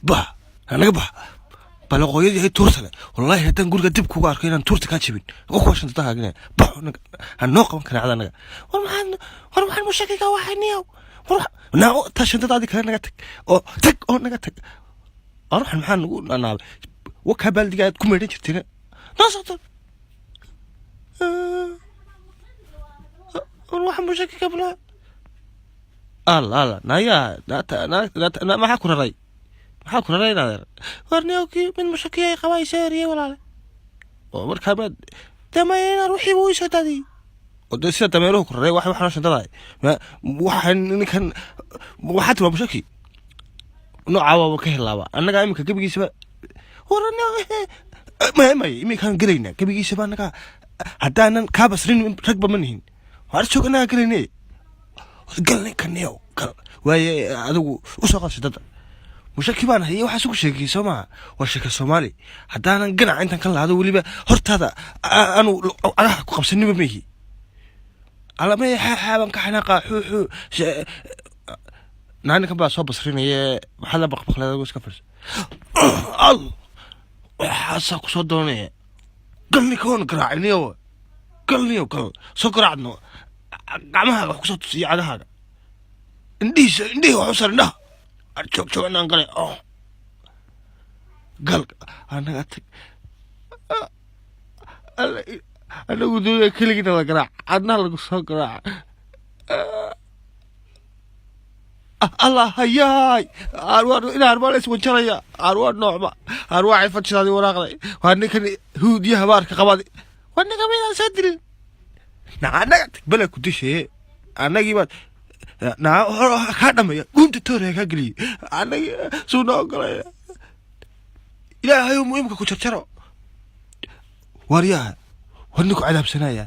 Bax, naga bax. Balaqooyadii hay tuurta le. Wallaahi haddaan guriga dib kuga arko inaan tuurta kaa jebin oo kuwa shantada haaginaya. Bax, ha noo qaban kaneecada naga. War maxaan, war maxaan mushakiga waxay niyow? War naa taa shantadaadii kale naga tag oo tag oo naga tag. War waxan maxaa nagu naanaabay? Wakaa baaldiga aad ku meedhan jirtayna noo socto. War waxa mushakiga balaa alla alla naya naata maxaa ku raray? Maxaa ku raray, naadeer? War niyowkii mid mushakiyay qabaa isoo eriyey, walaale. Oo markaa maad damaya inaan wixii wuu isoo daadiyey oo dee sida dameeruhu ku raray. Wax waxaan shantadahay waxaan ninkan waxaa tiri waa mushaki noocaa waaba ka helaaba annaga iminka gebigiisaba. War maya maya, iminkaan gelaynaa gebigiisaba. Annaga haddaanan kaa basrin ragba ma nihin. Waar joog, annagaa gelayne. Gal ninka niyow, gal. Waaye adigu usoo qaad shidada. Mushaki baan hayay, waxaas ugu sheegay soo maaha? Waa sheeka Soomaali. Haddaanan ganaca intaan ka laado weliba hortaada aanu cagaha ku qabsaninba mihi alamay xaaxaaban ka xanaaqa xuuxuu naa. Ninkan baa soo basrinaya. Maxaa la baqbaqleed? Adigu iska fadhiso. Al waxaasaa kusoo doonaya. Gal ninka, oon garaaciniyo. Gal niyo, gal, soo garaacno. Gacmahaaga wax kusoo tusiyo, cagahaaga, indhihiisa, indhihii wax u sar, indhaha joog joog inaan galay. Oh, gal, anaga tag. Anagu doonaya keligiina la garaac, adna lagu soo garaac. Allah hayaay, inaan waa la iswanjaraya. Aan waa noocma? Aan waa cifad shidaadii waraaqday. Waa ninkan huudiya habaarka qabadi. Waa ninka maydaan soo dilin. Naa anaga tag, bela ku dishaye. Annagii baad naa kaa dhamaya, dhuunta tooraya kaa geliyey. Annagii suu noo ogolaya? Ilaahayow muhiimka ku jarjaro. Waaryaha, war ninku cadaabsanaya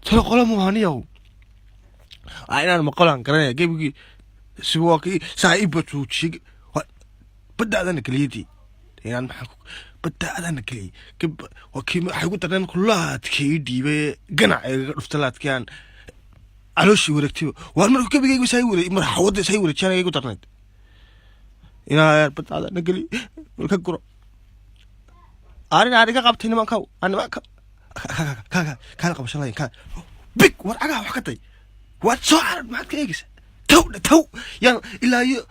talo qolo muhaniyow. Waa inaan maqolaan garanaya gebigii si waa kii saa i bajuujiyey. Badda adana geliyadii inaan maxaa badda adana geliyey. Waa kii waxay ugu darneen markuu laadkii ii dhiibay, ganac igaga dhufta laadkii, aan calooshii wareegtayba. Waar markuu gebigaygu saa i wareeg, marxawadda saa i wareejiyaan igu darnayd. Inaa badda adana geliy balka guro arrin aan iga qabtay nimankaw. Nimanka kaala qabasho lahayn kaa big. War cagaha wax ka day. Waad soo carar, maxaad ka eegaysaa? Taw dha taw yaan ilaa iyo